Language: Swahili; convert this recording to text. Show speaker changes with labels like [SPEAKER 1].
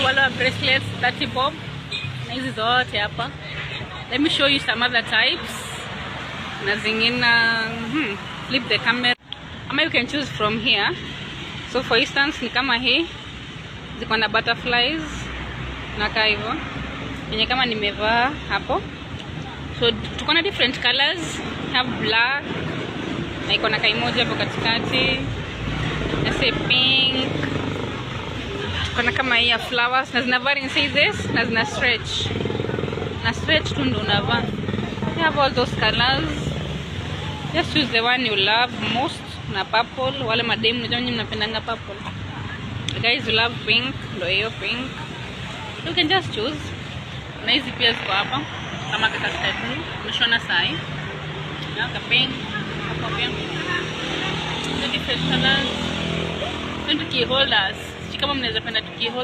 [SPEAKER 1] Wale wa bracelets, 30 bob. Na hizi zote hapa. Let me show you some other types. Na zingine, flip the camera. Ama you can choose from here. So for instance, ni kama hii ziko na butterflies na kaa hivyo yenye kama nimevaa hapo. So tuko na different colors. Have black na iko na kaimoja hapo katikati. Let's say pink. Tuko na kama hii ya flowers na zina varying sizes na zina stretch. Na stretch tu ndo unavaa. You have all those colors. Just choose the one you love most. Na purple, wale mademu, unajua nyinyi mnapendanga purple. The guys who love pink, ndo hiyo pink. You can just choose. Na hizi pia ziko hapa kama kaka sky blue, umeshona sai. Na ka pink hapo pia. The different colors. Twende key holders. Sijui kama mnaweza penda tu key holders.